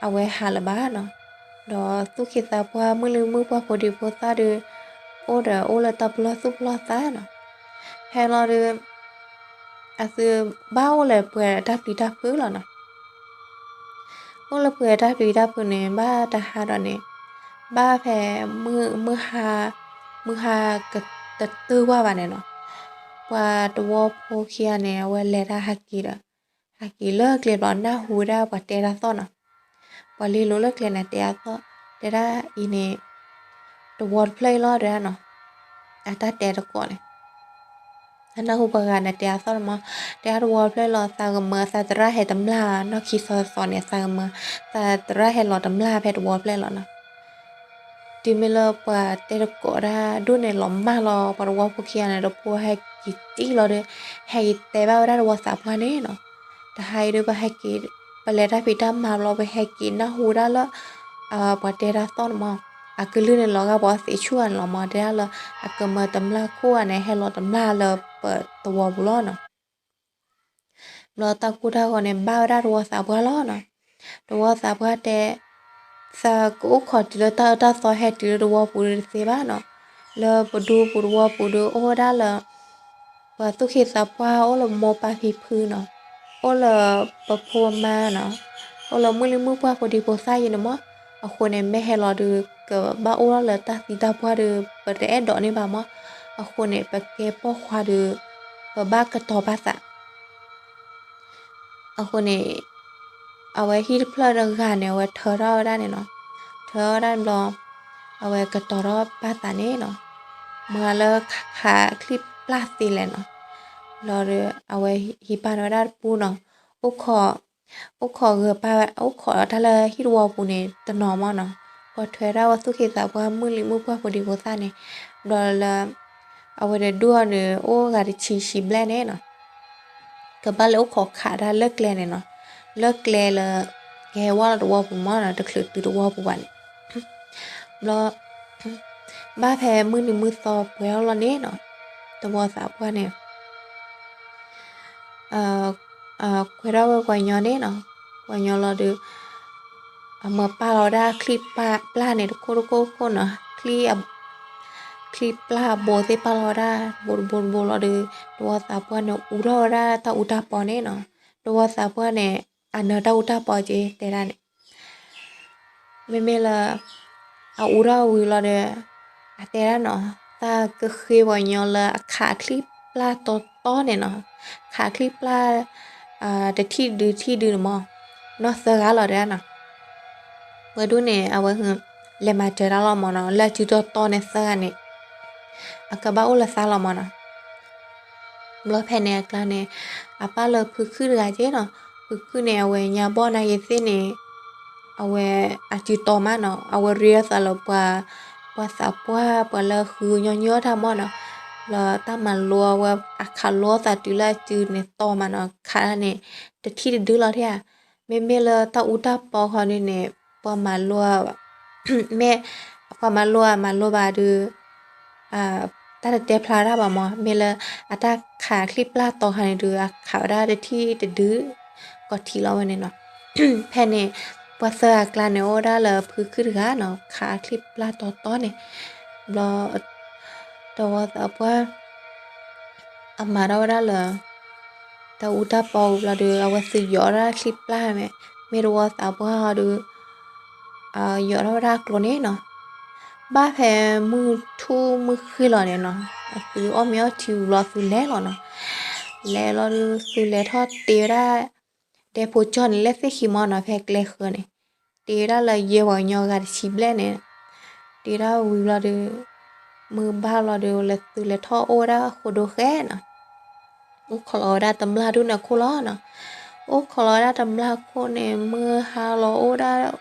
အဝဲဟးလၢၤဘၣ်နီၤ. ဒီးသူၣ်က့သးပှၢ်မုၢ်လံမုၢ်ပှၢ်ဖိဒံဖိသၣ်ဒီး အိၣ်ဒီးအိၣ်လၢတၢ်ပလီၢ်သူၣ်ပလီၢ်သးနီၤ. ဖဲလီၤဒီး အသုဘၣ်အိၣ်လၢပှဲၤတၢ်ပျံၤတၢ်ဖုးလီၤနီၤ. အိၣ်လၢပှဲၤတၢ်ပျံၤတၢ်ဖုးန့ၣ် ဘၣ်တဟါဒီးန့ၣ် ဘၣ်ဖဲ မုၢ်ဟါ မုၢ်ဟါကတတုၤဝဲဘၣ်န့ၣ်နီၤ, ပှၤတဝီဖိခံဂၤန့ၣ် အဝဲလဲၤတၢ်ဟဲက့ၤဒီး ဟဲက့ၤလၢကျဲဘျီ နၢ်ဟူဝဲဒၣ်ပှၤတဲတၢ်သီၣ်နီၤ. ပှၤလ့လိာ်လၢကျဲန့ၣ် တဲတၢ်သီၣ် တဲဒၣ်အံၤန့ၣ် တဝီတဖျၢၣ်အံၤလီၤ တဲဒၣ်နီၤ. အတၢ်တဲတကိးန့ၣ် အနၢ်ဟူပှၤဂၤန့ၣ်တဲအသီၣ်တမီၤ, တဲအါတဝီတဖျၢၣ်လီၤ သးကမၢ သးသရၣ်ဟဲတမျၢ်နီၢ်ခံသီသီန့ၣ် သးကမၢ သးသရၣ်ဟဲလီၤတမျၢ်ဖဲတဝီတဖျၢၣ်လီၤနီၤ. တုၤမ့ၢ်လၢပှၤတဲတကိးဒၣ်ဒိၣ်န့ၣ် လီၤမၢ်လီၤ ပှၤတဝီဖိခံဂၤန့ၣ် တဖိဟဲက့ၤတံၢ်လီၤဒီး ဟဲက့ၤတဲဘၣ်ဝဲဒၣ်တဝီသးပှၢ်န့ၣ်နီၤ. တဟါအံၤဒီး ပဟဲက့ၤ ပလဲၤတၢ်ဖံးတၢ်မၤဘျီ ပဟဲက့ၤနၢ်ဟူဒၣ်လၢ ပှၤတဲတၢ်သီၣ်န့ၣ်မီၤ, အကလုၢ်န့ၣ်လီၤဂာ်ပှၤသ့ၣ်ဆူၣ်ဂၤန့ၣ်လီၤမီၤ, တဲဒၣ်လၢ အကမၢတမျၢ်ခိၣ်ဂၤန့ၣ် ဟဲလီၤတမျၢ်လၢပတဝီပူၤလီၤနီၤ. ဘျီတၢ်ကိၢ်တၢ်ဂီၤန့ၣ် ဘၣ်ဝဲဒၣ်တဝီသးပှၢ်လီၤနီၤ. တဝီသးပှၢ်တဲ သးကအိၣ်ခိးတုၤလၢတၢ်အၢတၢ်သီဟဲတုၤလၢတဝီပူၤတသ့ဘၣ်နီၤ. လၢပဒူပူၤတဝီပူၤဒီး အိၣ်ဝဲဒၣ်လၢ ပှၤသူၣ်က့သးပှၢ် အိၣ်လၢမိၢ်ပၢ်ဖံဖုနီၤ, အိၣ်လၢပဖိမါနီၤ, အိၣ်လၢမုၢ်လံၢ်မုၢ်ပှၢ်ဖိဒံဖိသၣ်ယံၤန့ၣ်မီၤ. အဃိန့ၣ် မ့ၢ်ဟဲလီၤဒီး ကဘၣ်အိၣ်ထီၣ်လၢတၢ်သံတၢ်ပှၢ်ဒီး ပတအဲၣ်ဒိးန့ၢ်ဘၣ်မီၤ. အဃိန့ၣ် ပကဲပိာ်ခွါဒီး ပဘၣ်ကတီၤပာ်သး အဃိန့ၣ် အဝဲဟံၣ်တဖျၢၣ်တဂၤန့ၣ် အဝဲထၢထီၣ်ဝဲဒၣ်န့ၣ်နီၤ. ထၢထီၣ်ဝဲဒၣ်ဘျီ အဝဲကတီၤထီၣ်ပာ်သးန့ၣ်နီၤ. မၤလၢခးချံပျၢ်သ့လဲၣ်နီၤ. ဘျီဒီး အဝဲဟံးပာ်န့ၢ်ဝဲဒၣ်တပူၤနီၤ. အိၣ်ခိး အိၣ်ခိးဂၢၤပာ်ဝဲ အိၣ်ခိးတၢ်လၢဟံၣ်တဝီပူၤန့ၣ် တနီၤမီၤနီၤ. ကွၢ်ထွဲဒၣ်ဝဲသူၣ်က့သးပှၢ် မုၢ်လံၢ်မုၢ်ပှၢ်ဖိဒံဖိသၣ်န့ၣ် ဘျီလၢ အဝဲတဒူၣ်အီၤန့ၣ် အိၣ်ဂၤတဆံဆံဘျဲၣ်န့ၣ်နီၤ. ကဘၣ်လဲၤအိၣ်ခိးခးတၢ်လၢကျဲန့ၣ်နီၤ. လၢကျဲလၢ ကဟဲဝဲလီၤတဝီပူၤမီၤနီၤ, တချုးတုၤတဝီပူၤဘၣ်န့ၣ်. ဘျီ ဘၣ်ဖဲမုၢ်နံၤမုၢ်သီပှဲၤထီၣ်လီၤန့ၣ်နီၤ, တဝီသးပှၢ်န့ၣ် ကွဲထီၣ်ဝဲပှၤညီန့ၣ်နီၤ. ပှၤညီလီၤဒီး အမၢပာ်လီၤဝဲဒၣ်ချံပျၢ်န့ၣ် တခိၣ်တခိၣ်ခိၣ်နီၤ. ချံ ချံပျၢ်အဘိသ့ၣ်ပာ်လီၤဝဲဒၣ် တဘိတဘိတဘိလီၤဒီး တဝီသးပှၢ်န့ၣ် အူထီၣ်ဝဲဒၣ်တၢ်အူတၢ်ပီန့ၣ်နီၤ. တဝီသးပှၢ်န့ၣ် အနၢၤတၢ်အူတၢ်ပီက့ၤတဲဒၣ်န့ၣ် မ့မ့ၢ်လၢ အအူထီၣ်ဝံၤလီၤဒီး အတဲဒၣ်နီၤ, သးကဃ့ပှၤကညီလၢအခးချံပျၢ်တီတီန့ၣ်နီၤ, ခးချံပျၢ် တထံၣ်ဒုထံၣ်ဒုန့ၣ်မီၤ, နီၢ်သၢဂၤလီၤတဲဒၣ်နီၤ. ဝဲဒၣ်န့ၣ် အဝဲ လဲၤမၤစၢၤတၢ်လီၤမီၤနီၤ, လၢအစုတီတီန့ၣ်သၢဂၤန့ၣ် အကဘၣ်အိၣ်လၢသးလီၤမီၤနီၤ. ဘျီဖဲန့ၣ်အကျါန့ၣ် အပၢ်လၢဖုခုၣ်တဂၤက့နီၤ, ဖုခုၣ်န့ၣ် အဝဲညါဘီၣ်နာ်က့ၤသ့ၣ်န့ၣ် အဝဲအစုတီမးနီၤ, အဝဲရ့အသးလၢပှၤ ပှၤသးပှၢ် ပှၤလၢဃုညီနုၢ်အီၣ်တၢ်မီၢ်နီၤ, လၢတၢ်မၤလိအဝဲအခးလိအသးတုၤလၢအစုန့ၣ်တီမးနီၤ, ခးတၢ်န့ၣ် တထံၣ်တဒုလီၤထဲဧါ, မ့မ့ၢ်လၢတၢ်အူတၢ်ပီခီဒုန့ၣ် ပှၤမၤလိ မ့ၢ် ပှၤမၤလိအမၤလိဘၣ်ဒုး တၢ်တတဲဖျါတၢ်ဘၣ်မီၤ, မ့ၢ်လၢအတၢ်ခးချံပျၢ်တီခါန့ၣ်ဒုး အခးဝဲဒၣ်တထံၣ်တဒု ကီးထံးလီၤဝဲန့ၣ်နီၤ. ဖဲန့ၣ် ပှၤသၢဂၤအကျါန့ၣ် အိၣ်ဝဲဒၣ်လၢဖုခုၣ်တဂၤနီၤ, ခးချံပျၢ်တီတီန့ၣ်, ဘျီ တဝီသးပှၢ် အမၤထီၣ်ဝဲဒၣ်လၢ တၢ်အူတၢ်ပီဝံၤဘျီဒီး အဝဲသုးယိးထီၣ်ဒၣ်ချံပျၢ်မ့ၢ်, မ့ၢ်တဝီသးပှၢ်ဟီဒုး ယိးထီၣ်ဝဲဒၣ်ကျိန့ၣ်နီၤ. ဘၣ်ဖဲမုၢ်ထူၣ်မုၢ်ဃ့ၢ်လီၤန့ၣ်နီၤ, အသုးအီၣ်မ့ၤအီထံဝံၤဘျီ သုးလဲၤလီၤနီၤ. လဲၤလီၤဒုး သုးလဲၤထီၣ်တ့ဝဲဒၣ် ဒဲဖိကၠီန့ၣ် လၢသ့ၣ်ခံမီၤနီၤ, ဖဲကျဲဃၢၤန့ၣ် တ့ဝဲဒၣ်လၢယဲၢ်ပှၤကညီဂၤတဆံဘျဲၣ်န့ၣ်, တ့ဝဲဒၣ်ဝံၤဘျီဒီး မုၢ်ဘၣ်ဘျီဒီး လဲၤသုးလဲၤထီၣ်အိၣ်ဝဲဒၣ်ဃိဒိဃဲနီၤ. အိၣ်ခိးလီၤဝဲဒၣ်တမျၢ်ဒိၣ်န့ၣ်အခိၣ်လီၤနီၤ. အိၣ်ခိးလီၤဝဲဒၣ်တမျၢ်ခိၣ်န့ၣ် မုၢ်ဟါလီၤအိၣ်ဒၣ်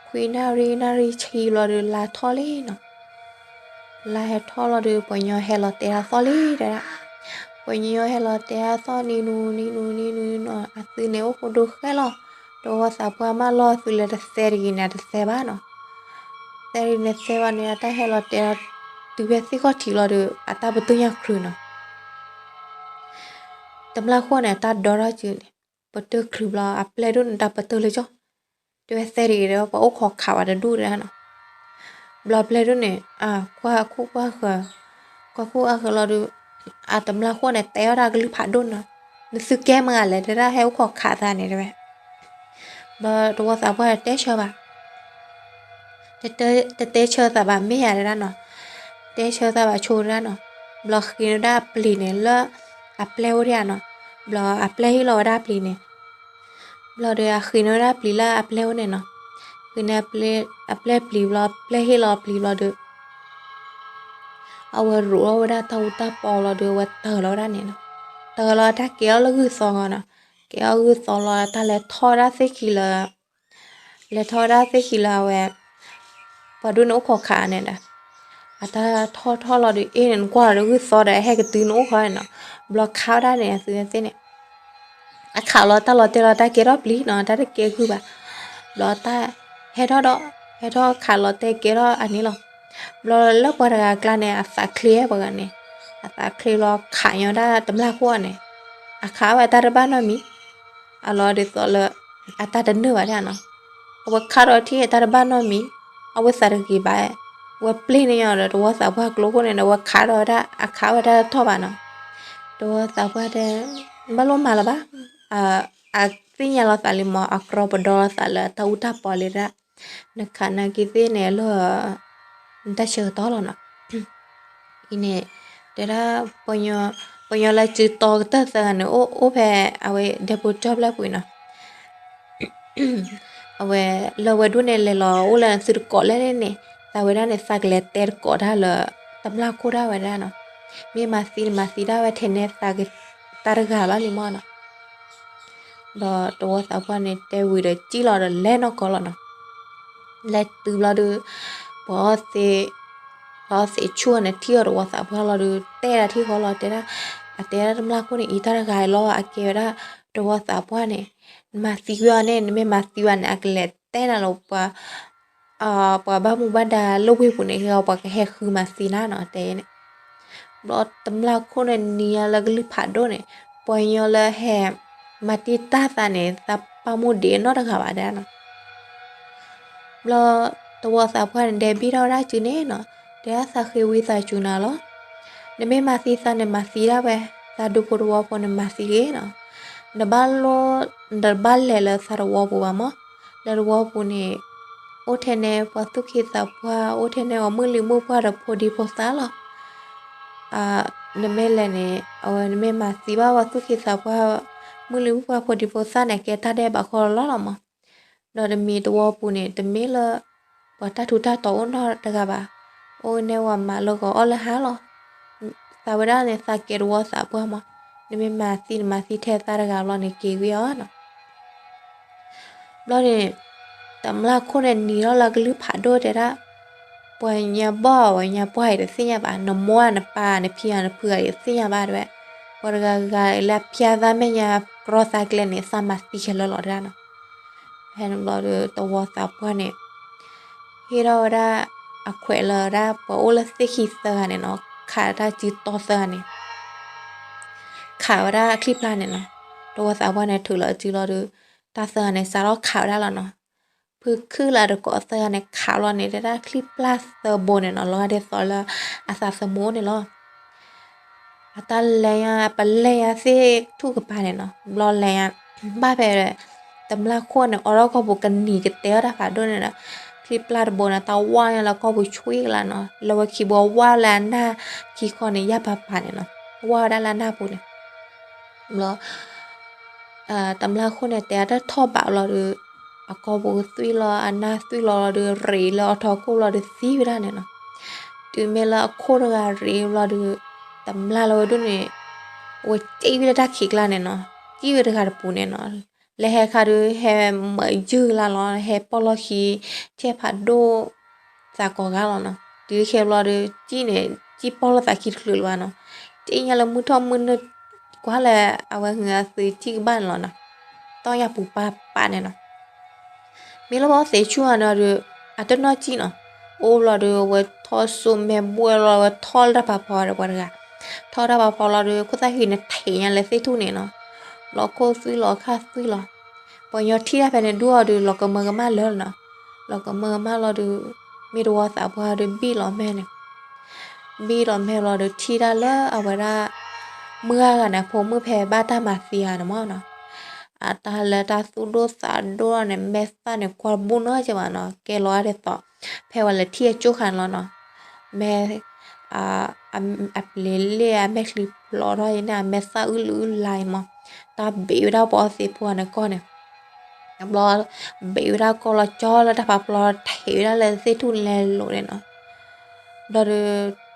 ခွံနၣ်ရံၣ် နၣ်ရံၣ်ဆံဘျီဒီး လါထီၣ်လံနီၤ. လါဟဲထီၣ်လီၤဒီး ပှၤညီဟဲလီၤတဲတၢ်သီၣ်လံတဲဒၣ်, ပှၤညီဟဲလီၤတဲတၢ်သီၣ်နံၤနူနံၤနူနံၤနူနီၤ, အသုးန့ၣ်အိၣ်ဃိဒိဃဲလီၤ. တဝီသးပှၢ်မၢလီၤသုးလဲၤတသဲတဂ့ၤန့ၣ် အတသဲဘၣ်နီၤ. သဲတဂ့ၤန့ၣ်သဲဘၣ်န့ၣ် အတၢ်ဟဲလီၤတဲလီၤ တုၤဖဲသ့ၣ်ခီၣ်ထံးလီၤဒီး အတၢ်ပတုာ်ညၣ်ချုးနီၤ. တမျၢ်ခိၣ်န့ၣ် အတၢ်ဒီထီၣ်စုန့ၣ် ပတုာ်ချုးဘျီ အပျဲၢ်ဒိၣ်န့ၣ် တၢ်ပတုာ်လၢကၠီ တဲဝဲသဲတဂ့ၤဒီး ပှၤအိၣ်ခိးခးဝဲတဒူၣ်တဲဒၣ်နီၤ. ဘျီပျဲၢ်ဒိၣ်န့ၣ် ကွၢ်ခိၣ်ကွၢ်ဃၢၤ, ကွၢ်ခိၣ်ကွၢ်ဃၢၤလီၤဒီး အတမျၢ်ခိၣ်န့ၣ် တဲအီၣ်တၢ်ကလုၢ်ဖးဒိၣ်နီၤ. နသုကဲမုၢ်ဂၤလဲၣ် တဲဒၣ် ဟဲအိၣ်ခိးခးသးန့ၣ်တဲဝဲ. ဘျီတဝီသးပှၢ်တဲဆၢဘၣ်, တတဲဆၢသးဘၣ် မ့ၢ်ယၤတဲဒၣ်နီၤ, တဲဆၢသးဘၣ်ဆိတဲဒၣ်နီၤ. ဘျီဃ့န့ၢ်ဝဲဒၣ်အပျံၤန့ၣ်လၢအပျဲၢ်အိၣ်ဒံးဧါနီၤ. ဘျီအပျဲၢ်ဟ့ၣ်လီၤဝဲဒၣ်အပျံၤန့ၣ်, ဘျီဒီးအဃ့န့ၢ်ဝဲဒၣ်ပျံၤလၢအပျဲၢ်အိၣ်န့ၣ်နီၤ. ဃ့န့ၢ်အပျဲၢ်ပျံၤဘျီ ပျဲၢ်ဟ့ၣ်လီၤပျံၤဘျီဒီး အဝဲရိးထီၣ်ဝဲဒၣ်တၢ်အူတၢ်ပီလီၤဒီး အဝဲတၢၤလီၤဝဲဒၣ်န့ၣ်နီၤ. တၢၤလီၤတၢ်ကဲအီၣ်လၢဂုၢ်သီဂီၤနီၤ. ကဲအီၣ်ဂုၢ်သီလီၤ တၢ်လဲၤထီၣ်ဝဲဒၣ်သ့ၣ်ခံလၢ လဲၤထီၣ်ဝဲဒၣ်သ့ၣ်ခံလၢအဝဲ ပှၤဒိၣ်န့ၣ်အိၣ်ခိးခးန့ၣ်ဒီး အတၢ်ထီၣ်ထီၣ်လီၤဒီး အ့ၣ်န့ၣ် နကွၢ်လီၤဒီးဂုၢ်သီဒီး ဟဲကတုၤနအိၣ်ဃီန့ၣ်နီၤ. ဘျီခးဝဲဒၣ်န့ၣ် အသုသ့ၣ်န့ၣ် အခးလီၤတၢ်လီၤတဲာ်လီၤ တၢ်ကဲထီၣ်ပျံၤနီၤ တၢ်တကဲဂုၢ်ဘၣ်. ဘျီတၢ်ဟဲထီၣ်ဒီး ဟဲထီၣ်ခးလီၤတဲာ်ကဲထီၣ်အန့ၣ်လီၤ. ဘျီလၢပှၤတဂၤအကျါန့ၣ် အသးချ့ပှၤဂၤန့ၣ်, အသးချ့လီၤခးညီဒၣ်တမျၢ်ခိၣ်န့ၣ်, အခးဝဲတၢ်တဘၣ်နီတမံၤ, အလီၤဒ်သိးလၢ အတၢ်တနုာ်ဘၣ်ဒၣ်နီၤ. အဝဲခးဒီးထံၣ်အတၢ်တဘၣ်နီတမံၤ, အဝဲသးတဂ့ၤဘၣ်, ဝဲပျ့ၤန့ၢ်ညီဒီးတဝီသးပှၢ်ကျိခိၣ်န့ၣ်ဒီး ဝဲခးဒီးဝဲဒၣ် အခးဝဲတၢ်တထီၣ်ဘၣ်နီၤ. တဝီသးပှၢ်တဲ ဘၣ်လိၣ်မၤလၢၤဘၣ်, အသ့ၣ်ညါလီၤသးလံမး အကြီပဒီလီၤသးလၢတၢ်အူတၢ်ပီလံဒၣ်, နခးနာ်က့သ့ၣ်န့ၣ်လၢ နတၢ်ဆၢကတီၢ်လီၤနီၤ. အံၤန့ၣ် တဲဒၣ် ပှၤညီလၢစုတီကတၢၢ်သၢဂၤန့ၣ် အိၣ်အိၣ်ဖဲအဝဲဒဲဖိကၠီၣ်ဖျၢၣ်ပူၤနီၤ. အဝဲလၢဝဲဒိၣ်န့ၣ် လဲၤလီၤအိၣ်လၢသုတကိးလဲၣ်န့ၣ်, သးဝဲဒၣ်န့ၣ် သးကလဲၤတဲတကိးတၢ်လၢ တမျၢ်ခိၣ်ဒၣ်ဝဲဒၣ်နီၤ. မ့ၢ်မၤသံန့ၣ် မၤသံဒၣ်ဝဲထဲန့ၣ် သးကတၢ်တဂၤဘၣ်လံမးနီၤ. ဒီးတဝီသးပှၢ်န့ၣ် တဲဝံၤဒီးစံၣ်လီၤဒီးလဲၤနီၢ်ကီၢ်လီၤနီၤ. လဲၤတုၤဘျီဒီး ပှၤအီသံး ပှၤအီသံးဆူၣ်န့ၣ် ထံၣ်အီၤတဝီသးပှၢ်လီၤဒီး တဲဒၣ်ထံၣ်ဃီလီၤ တဲဒၣ်, အတဲဒၣ်တမျၢ်ခိၣ်န့ၣ် အံၤတၢ်တဂၤလီၤ အကဲဝဲဒၣ်တဝီသးပှၢ်န့ၣ်, နမၤသံကွံာ်အီၤန့ၣ် နမ့ၢ်မၤသံဘၣ်န့ၣ် အကလဲၤတဲနၤလီၤ ပှၤ ပှၤဘၣ်မူဘၣ်ဒါလၢဝ့ၢ်ပူၤန့ၣ် ဂ့ၤပှၤကဟဲဃုမၤသံနၤနီၤ တဲန့ၣ်. ဘျီတမျၢ်ခိၣ်န့ၣ်နံၤညါလၢကလုၢ်ဖးဒိၣ်န့ၣ်, ပှၤညီလၢဟဲ မၤတံာ်တာ်သးန့ၣ် သးပာ်မူဒံးနီတဂၤဘၣ်ဒၣ်နီၤ. ဘျီတဝီသးပှၢ်န့ၣ် ဒဲးဘံၣ်ထီၣ်ဝဲဒၣ်စုန့ၣ်နီၤ, တဲဒၣ်သးဃ့ဝံသးစူၤနၤလီၤ. နမ့ၢ်မၤသံသးန့ၣ် မၤသံဒၣ်ဝဲ, သးဒူဖိတဝီဖိန့ၣ်မၤသံဂ့ၤနီၤ. နဘၣ်လိၣ်, နတဘၣ်လဲၤလၢသးတဝီပူၤဘၣ်မး, လၢတဝီပူၤန့ၣ် အိၣ်ထဲန့ၣ်ပှၤသူၣ်က့သးပှၢ်, အိၣ်ထဲန့ၣ်အီၤမုၢ်လံၤမုၢ်ပှၢ်ဒီးဖိဒံဖိသၣ်လီၤ. နမ့ၢ်လဲၤန့ၣ် အဝဲနမ့ၢ်မၤသံဘၣ်ပှၤသူၣ်က့သးပှၢ်, မုၢ်လံၤမုၢ်ပှၢ်ဖိဒံဖိသၣ်န့ၣ် ကဲတၢ်ဒဲးဘးခီလီၤလီၤမး. ဒီးတမံၤတဝီပူၤန့ၣ် တမ့ၢ်လၢ ပှၤတၢ်ထူးတၢ်တီၤအိၣ်နီတဂၤဘၣ်, အိၣ်န့ၢ်ဝဲမၤလၢဂီၤအီၣ်လၢဟါလီၤ. သးဝဲဒၣ်န့ၣ် သးကဲတဝီသးပှၢ်မး, နမ့ၢ်မၤသံနမၤသံထဲသးတဂၤဘျီန့ၣ် က့ၤဝံၤအီၤနီၤ. ဘျီန့ၣ် တမျၢ်ခိၣ်န့ၣ်နံၤထီၣ်လၢကလုၢ်ဖးဒိၣ်တဲဒၣ်, ပှၤညါဘီၣ်ပှၤညါပှၢ်အံၤတသ့ၣ်ညါဘၣ်, နမိၢ်နပၢ်နဖံနဖုအံၤတသ့ၣ်ညါဘၣ်တဲဝဲ, ပှၤတဂၤဂၤလၢအဖျါသးမဲာ်ညါကြီသးကျဲန့ၣ် သးမၤသံခဲလၢာ်လီၤတဲဒၣ်နီၤ. ဖဲန့ၣ်ဘျီဒီးတဝီသးပှၢ်န့ၣ် ဟ့ၣ်ထီၣ်ဝဲဒၣ်အခွဲးလၢဒၣ်ပှၤအိၣ်လၢသ့ၣ်ခံသၢဂၤန့ၣ်နီၤ, ခးတၢ်စုတီသၢဂၤန့ၣ် ခးဝဲဒၣ်ချံပျၢ်န့ၣ်နီၤ. တဝီသးပှၢ်န့ၣ်ထုးလီၤစုလီၤဒီး တၢ်သၢဂၤန့ၣ် စးထီၣ်ခးဝဲဒၣ်လီၤနီၤ. ဖုခုၣ်လၢတကိးသၢဂၤန့ၣ် ခးလီၤန့ၣ် တဲဒၣ်ချံပျၢ်သၢဘိန့ၣ်နီၤ, လီၤဂာ်ဒ်သိးလၢအသးသမူန့ၣ်လီၤ. အတၢ်လဲၤညါ ပလဲၤညါသ့ၣ်ထူၣ်ကပၤန့ၣ်နီၤ, ဘျီလဲၤညါ ဘၣ်ဖဲ တမျၢ်ခိၣ်န့ၣ် အိးထီၣ်ကီၢ်ပူၤကနံၤကတဲအီၣ်တၢ်ဖးဒိၣ်န့ၣ်ဒီး ချံပျၢ်တဘိန့ၣ် တၢ်ဝါညါလၢကီၢ်ပူၤဆှံကလာ်နီၤ, လၢဝဲခံဘိဝါလၢအနၢ်ခံခီန့ၣ် ယၢ်ပၤပၤန့ၣ်နီၤ, ဝါဝဲဒၣ်လၢအနၢ်ပူၤန့ၣ် ဘျီ တမျၢ်ခိၣ်န့ၣ် တဲအတၢ်ထီၣ်ဘးဘျီဒီး အကီၢ်ပူၤသွံၣ်လီၤ အနၢ်သွံၣ်လီၤလီၤဒီး ရ့လၢအီထီခိၣ်ဘျီဒီးသံဝဲဒၣ်န့ၣ်နီၤ. တုၤမ့ၢ်လၢအခိၣ်တဂၤရ့ဘျီဒီး တမျၢ်လၢဝဲဒိၣ်န့ၣ် ဝဲစံၣ်ဝဲလၢတၢ်ခံးကျါန့ၣ်နီၤ, စံၣ်ဝဲတဂၤတပူၤန့ၣ်နီၤ, လဲၤဟဲခါဒီးဟဲမၤယုၢ်လၢ်လီၤ ဟဲပီၢ်လီၢ်ခံ ဆဲးဖးဒိၣ် သးကိးဂၤလီၤနီၤ. တုၤခဲဘျီဒီး စံၣ်န့ၣ် စံၣ်ပီၢ်လီၤသးခံတချုးလၢၤဘၣ်နီၤ, စံၣ်ညါလၢမုၢ်ထီၣ်မုၢ်နုာ် ကွၢ်လၢအဝဲဟဲသုစံၣ်ကဘၣ်န့ၣ်လီၤနီၤ, တီၢ်ညါပူၤပာ်ပာ်န့ၣ်နီၤ. မ့ၢ်လၢပှၤသ့ၣ်ဆူၣ်အီၤန့ၣ်ဒီး အတနီၢ်စံၣ်နီၤ, အိၣ်ဘျီဒီး အဝဲထီၣ်စိမဲာ်ဘှဲၣ်လီၤ အဝဲထီၣ်လၢတၢ်ဖးဖီဒီးပှၤတဂၤ, ထီၣ်တၢ်ဖးဖီလီၤဒီး ခိၣ်သၣ်ဟံးန့ၣ်ထံးညါလၢသ့ၣ်ထူၣ်န့ၣ်နီၤ, ဘျီခိၣ်သွံၣ်လီၤခါသွံၣ်လီၤ, ပှၤညီထံၣ်တၢ်ဖဲန့ၣ်ဒုးအီၤဒီး လီၤကမၢကမၣ်လၢာ်လီၤနီၤ, လီၤကမၢကမၣ်လီၤဒီး မ့ၢ်တဝီသးပှၢ်ဒီးဘံၣ်လီၤမဲာ်န့ၣ် ဘံၣ်လီၤမဲာ်လီၤဒီးထံၣ်တၢ်လၢအဝဲဒၣ် မုၢ်ဂၤဂၤန့ၣ် အဖိမုၣ်ဖဲဘၣ်တၢ်မၤသံဂၤန့ၣ်မၢ်နီၤ, အတၢ်လၢတၢ်သူၣ်ဒိၣ်သးဒိၣ်န့ၣ် မဲာ်သၣ်န့ၣ် ကွၢ်တဘူၣ်နီတစဲးဘၣ်နီၤ, ကဲလီၤဒ်သိး ဖဲဝဲလဲၤထံၣ်အကၠိၣ်ခါန့ၣ်လီၤနီၤ, မဲာ် အပျ့ၤလ့ၣ် အမဲာ်ချံဖျိးထီၣ်အံၤန့ၣ် အမဲာ်သၣ်အုၣ်လံအုၣ်လါအံၤမၢ်, တၢ်ဘ့းဝဲဒၣ်ပှၤအီသံးဖိန့ၣ်ကီၢ်န့ၣ် ဘျီ ဘ့းဝဲဒၣ်ကီၢ်လီၤ ကၠီလၢတၢ်ဖးပျီ ထံးဝဲဒၣ်လၢသ့ၣ်ထူၣ်လဲၤလိာ်န့ၣ်နီၤ, ဘျီဒီး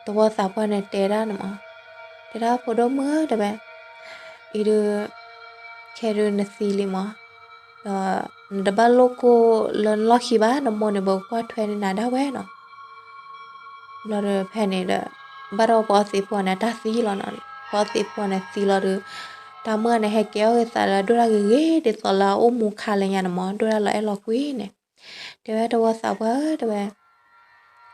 သဝီသးပှၢ်န့ၣ်တဲဒၣ်န့ၣ်မၢ်, တဲဒၣ်ဖိဒိၣ်မုၣ်ဧၢ တဲဝဲ, အံၤဒုး ခဲဒုးနသံလံမၢ်, ဒီးနတဘၣ်လိၣ်ကိၢ်လၢနလီၢ်ခံဘၣ် နမိၢ်န့ၣ် ပကကွၢ်ထွဲန့ၢ်နၤဒၣ်ဝဲနီၤ, ဘျီဒီးဖဲန့ၣ်ဒီး ဘၣ်ဒီးပှၤအီသံးဖိန့ၣ် တၢ်သံလီၤနီၤ, ပှၤအီသံးဖိန့ၣ်သံလီၤဒီး တၢ်မုၣ်န့ၣ် ဟဲကဲအီၣ်ဂ့ၤသးလၢဒိၣ်ဒၣ်ဂ့ၤဂ့ၤ ဒ်သိးလၢအအိၣ်မူခါလၢညါန့ၣ်မၢ် ဒိၣ်ဒၣ်လီၤအဲၣ်လီၤကွံန့ၣ်, တဲဝဲသဝီသးပှၢ်ဧၢ တဲဝဲ,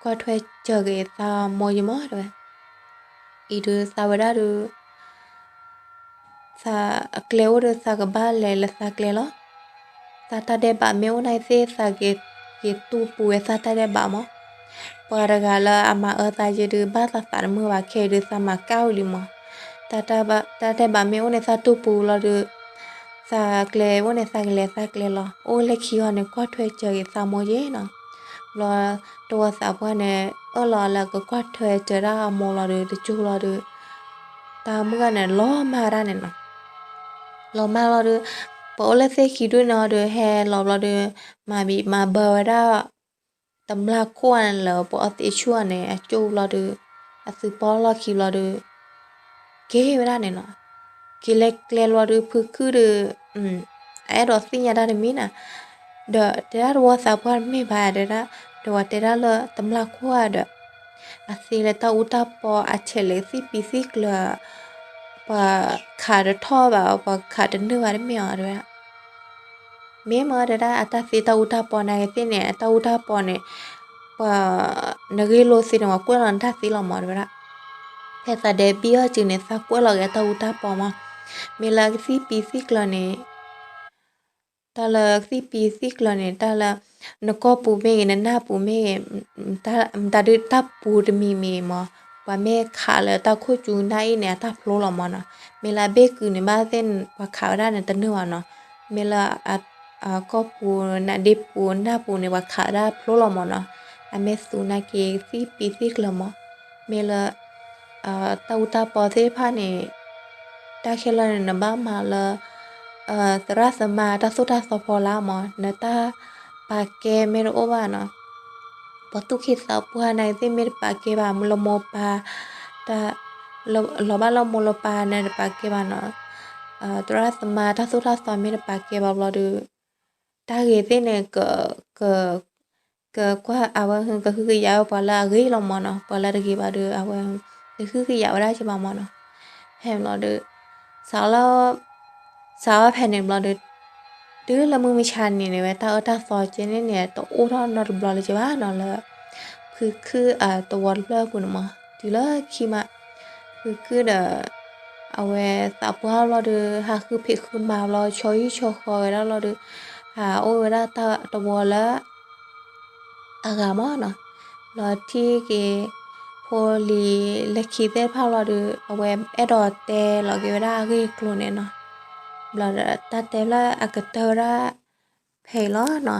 ကွၢ်ထွဲစၢၤက့ၤသးမိၢ်ယံမၢ် တဲဝဲ, အံၤဒုးသးဝဲဒၣ်ဒုး သးအကျဲအိၣ်ဒီးသးကဘၣ်လဲၤလၢသးကျဲလီၤ, သးတၢ်ဒဲးဘးမ့ၢ်အိၣ်န့ၣ်သ့ၣ် သးက့ၤတူၢ်ပူၤဝဲသးတၢ်ဒဲးဘးမၢ်, ပှၤတဂၤလၢအမၤအၢသးယဲဒုး ဘၣ်သးသးတမုာ်ဘၣ် ခဲအံၤဒုးသးမၤကၣ်ဝံၤလံမၢ်, တၢ်ဒဲးဘးမ့ၢ်အိၣ်န့ၣ် သးတူၢ်ပူၤလီၤဒီး သးကျဲအိၣ်န့ၣ် သးကလဲၤသးကျဲလီၤ, အိၣ်လၢခံဂီၢ်န့ၣ် ကွၢ်ထွဲစၢၤက့ၤသးမိၢ်ယဲနီၤ, ဘျီ သဝီသးပှၢ်န့ၣ် အၢၣ်လီၤလၢကကွၢ်ထွဲစၢၤဒၣ်အမိၢ်လီၤဒီး တကၠိလီၤဒီး တၢ်မုၣ်ဂၤန့ၣ် လီၤမၢ်ဒၣ်န့ၣ်နီၤ, လီၤမၢ်လီၤဒီး ပှၤအိၣ်လၢသ့ၣ်ခံဒုန့ၣ်ဒီး ဟဲလီၤဘျီဒီး မၤဘံၣ်မၤဘၢဝဲဒၣ် တမျၢ်ခိၣ်အန့ၣ်လၢပှၤအီသံးဆူၣ်အန့ၣ် အကၠိဘျီဒီး အသုးပီၢ်လီၢ်ခံဘျီဒီး က့ၤဝဲဒၣ်န့ၣ်နီၤ, က့ၤလၢကျဲဘျီဒီး ဖုခုၣ်ဒီး အအဲၣ်ဒိးသ့ၣ်ညါတၢ်တမံၤနီၤ, ဒီးတဲဒၣ်သဝီသးပှၢ်တမ့ၢ်ဘၣ်တဲဒၣ်, ဒီးပှၤတဲဒၣ်လၢတမျၢ်ခိၣ်ဧါဒီး အသ့လၢတၢ်အူတၢ်ပီ အဆဲးလဲၤကသံၣ်ပံၤသံၣ်ကျၢၤ ပှၤခးတထီၣ်ဘၣ် ပှၤခးတနုာ်ဘၣ်တမ့ၢ်အီၤတဲဝဲဒၣ်, မ့ၢ်မၢတဲဒၣ် အတၢ်သ့တၢ်အူတၢ်ပီနာ်က့သ့ၣ်န့ၣ် အတၢ်အူတၢ်ပီန့ၣ် ပှၤ နဂ့ၢ်လိာ်သ့န့ၣ် ပှၤကွဲးလီၤနတၢ်သ့လီၤမၢ်တဲဝဲဒၣ်, ဖဲသးဒဲးဘံၣ်အီၣ်စုန့ၣ် သးကွဲးလီၤက့ၤအတၢ်အူတၢ်ပီမၢ်, မ့ၢ်လၢကသံၣ်ပံၤသံၣ်ကျၢၤန့ၣ် တၢ်လၢကသံၣ်ပံၤသံၣ်ကျၢၤန့ၣ် တၢ်လၢ နကီၢ်ပူၤမ့ၢ်ဂ့ၤ နနၢ်ပူၤမ့ၢ်ဂ့ၤ မတၤဒုးတၢ်ပူၤတမံၤမံၤမၢ်, ပှၤမ့ၢ်ခးလၢတၢ်ခိၣ်စူၤနၢ်အံၤန့ၣ် အတၢ်ဖျိလီၤမၢ်နီၤ, မ့ၢ်လၢအဘ့ၣ်ကုာ်န့ၣ် ဘၣ်သ့ၣ်ပှၤခးဝဲဒၣ်န့ၣ် တနုာ်ဘၣ်နီၤ, မ့ၢ်လၢ ကီၢ်ပူၤ နဒ့ပူၤ နၢ်ပူၤန့ၣ် ပှၤခးဝဲဒၣ်ဖျိလီၤမၢ်နီၤ, အမ့ၢ်သူနာ်က့ၤသံၣ်ပံၤသံၣ်ကျၢၤမၢ်, မ့ၢ်လၢ တၢ်အူတၢ်ပီသ့ၣ်တဖၣ်န့ၣ် တၢ်ခဲလၢာ်န့ၣ် နဘၣ်မၤလၢ သရၣ်သမါတၢ်သိၣ်တၢ်သီဖီလာ်မၢ်, နတၢ်ပာ်ကဲမ့ၢ်တအိၣ်ဘၣ်နီၤ, ပှၤသူၣ်က့သးပှၢ်နာ်က့သ့ၣ်မ့ၢ်တပာ်ကဲဘၣ် လၢမိၢ်ပၢ် လီၤဘၣ်လၢမိၢ်လၢပၢ်န့ၣ်တပာ်ကဲဘၣ်နီၤ, သရၣ်သမါတၢ်သိၣ်တၢ်သီမ့ၢ်တပာ်ကဲဘၣ်ဘျီဒီး တၢ်ဂ့ၤသ့ၣ်န့ၣ် က ကကွၢ်အဝဲ ကဟုကယာ်ဝဲပှၤလၢအဂ့ၤလီၤမၢ်နီၤ, ပှၤလၢတဂ့ၤဘၣ်ဒီး အဝဲ တဟုကယာ်ဝဲဒၣ်က့ဘၣ်မၢ်နီၤ, ဖဲန့ၣ်ဘျီဒီး စးလၢ စးထီၣ်ဖဲန့ၣ်ဘျီဒီး တုၤလၢမုၢ်မဆါန့ၣ်န့ၣ်ဝဲ တၢ်အၢတၢ်သီကဲန့ၣ်န့ၣ် တအိၣ်ထီၣ်နီတဘျီလၢၤက့ဘၣ်နီၤ လၢ ဖုခုၣ်အသဝီတဖျၢၣ်အပူၤန့ၣ်မၢ်, တုၤလၢခံမး ဖုခုၣ်ဒီး အဝဲသးပှၢ်ဘျီဒီး ဟးဃုဖံးဃုမၤဘျီ ဆီဟံၣ်ဆီဃီဝဲဒၣ်ဘျီဒီး ဟးအိၣ်ဝဲဒၣ်တၢ်သဝီလၢ အဂၤမၢ်နီၤ, ဘျီထံၣ်က့ၤ ဖိလံၤလၢခံသ့ၣ်တဖၣ်ဘျီဒီး အဝဲအဲၣ်ဒိးတဲလီၤက့ၤဝဲဒၣ်အဂ့ၢ်အကျိၤန့ၣ်နီၤ, ဘျီဒီးတၢ်တဲလၢအကတၢၢ်ဝဲဒၣ် ဖဲအံၤလီၤနီၤ.